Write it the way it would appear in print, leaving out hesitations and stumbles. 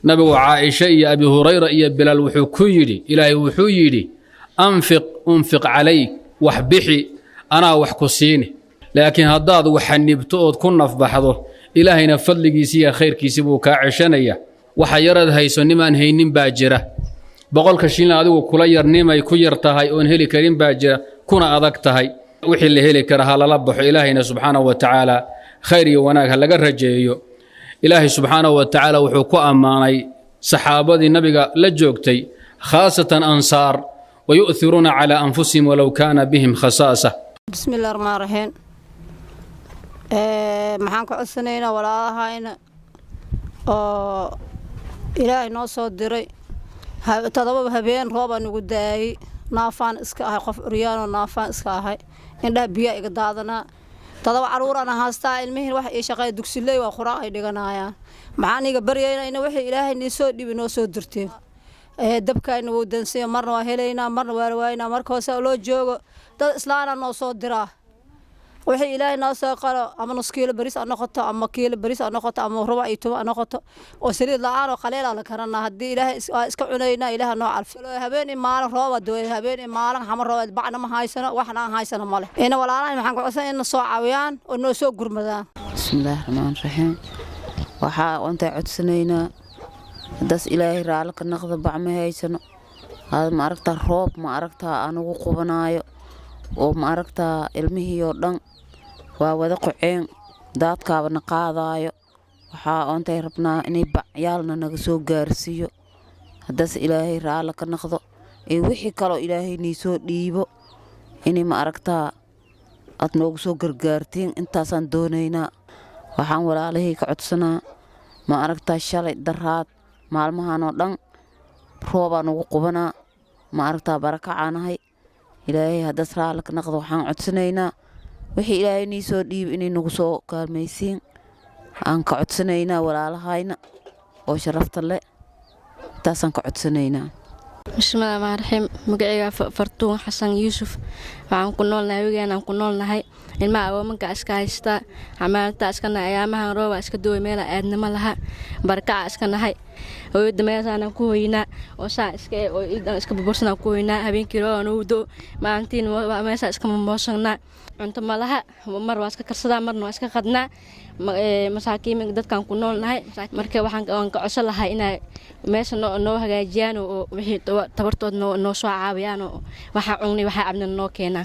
Nabigu Caaisha iyo Abi Hurayra iyo Bilaal wuxuu ku yidhi: Ilaahay wuxuu yidhi, "Anfiq unfiq calayk," wax bixi, anaa wax ku siini. Laakiin haddaad wax xanibto ood ku nafbaxdo, Ilaahayna fadligiisi iyo khayrkiisi buu kaa ceshanaya. Waxa yaraad hayso nimaan haynin baa jira. 100-ka shilin adigu kula yar, nimay ku yar tahay oon heli karin baa jira, kuna adag tahay. Wixii la heli kara ha lala baxo. Ilaahayna subxaanahu wa tacaala khayr iyo wanaag ha laga rajeeyo. Ilaahay subxaanahu wa tacaala wuxuu ku ammaanay saxaabadii nabiga la joogtay, khaasatan Ansaar: "Wayu'thiruuna calaa anfusihim walow kaana bihim khasaasa." Bismi illahi raxmaan raxiim. Maxaan ka codsanaynaa walaalahayna oo Ilaahay noo soo diray? 7 habeen roobaa nagu daayey. Naafaan iska ahay, qof curyaanoo naafaan iska ahay. Indhaha biyaa iga daadanaa. 7 caruurana haastaa. Ilmihiin wax ii shaqeeya dugsiley waa, quraan ay dhiganayaan. Maxaan iga baryaynaa ina wixii Ilaahay nii soo dhibi noo soo dirteen. Dabkayna wuu dansanya, marna waa helaynaa, marna waa waaynaa. Marka hoose loo joogo dad islaana noo soo diraa wixii Ilaahay noo soo qalo, ama nus kiilo bariis ha noqoto, ama kiilo bariis ha noqoto, ama rubac iyo toban ha noqoto, oo saliid la-aan oo qaleelaa la karanaa. Haddii Ilaahay waa iska cunaynaa. Ilaaha noo calfi. Habeen iyo maalin rooba dooy, habeen iyo maalin hama rooba. Bacna ma haysano, waxna aan haysano male. Ina walaalahay maxaan ku codsan? Ina soo caawiyaan oo noo soo gurmadaan. Bismillaahi raxmaan raxiim. Waxaa ontay codsanaynaa, haddaas Ilaahay raalli ka naqda, bac ma haysano. Ma aragtaa, roob ma aragtaa anugu qubanaayo oo ma aragtaa, ilmihii oo dhan waa wada qoceen, daadkaaba na qaadaayo. Waxaa oontay rabnaa inay bacyaalna naga soo gaarsiiyo, haddaas Ilaahay raalli ka naqdo, iyo wixii kaloo Ilaahay nii soo dhiibo inay ma aragtaa aad noogu soo gargaartiin. Intaasaan doonaynaa. Waxaan walaalahii ka codsanaa, ma aragtaa, shalay, daraad, maalmahan oo dhan roobaa nagu qubanaa. Ma aragtaa, barakacaanahay. Ilaahay haddaas raalli ka naqdo, waxaan codsanaynaa wixii Ilaahay nii soo dhiibi inay nagu soo kaalmaysiin aan ka codsanaynaa walaalahayna oo sharafta le. Intaasaan ka codsanaynaa. Bismillahi raxmaan raxiim. Magacayga Fartuun Xasan Yuusuf. Waxaan ku noolnahay wegaan ku noolnahay. Ilmaha agoomanka iska haystaa, xamaalta iska nahay. Ayaamahan rooba iska duway, meela aadnama laha, barakaca iska nahay. Hooyada meeshaanaan ku hoynaa oo saa iska oo iidan iska burbursanaan ku hoynaa. Habeenkii rooba nagu do, maalintiin meeshaa iska mamoosanaa. Cunto ma laha, mar waa iska karsadaa, marna waa iska qadnaa. Masaakiin dadkaan ku noolnahay. Marka waxaan ka codsan lahaa inay meesha noo hagaajiyaan oo wixii tabartood noo soo caawiyaan oo waxaa cugnay, waxaa cabna noo keenaan.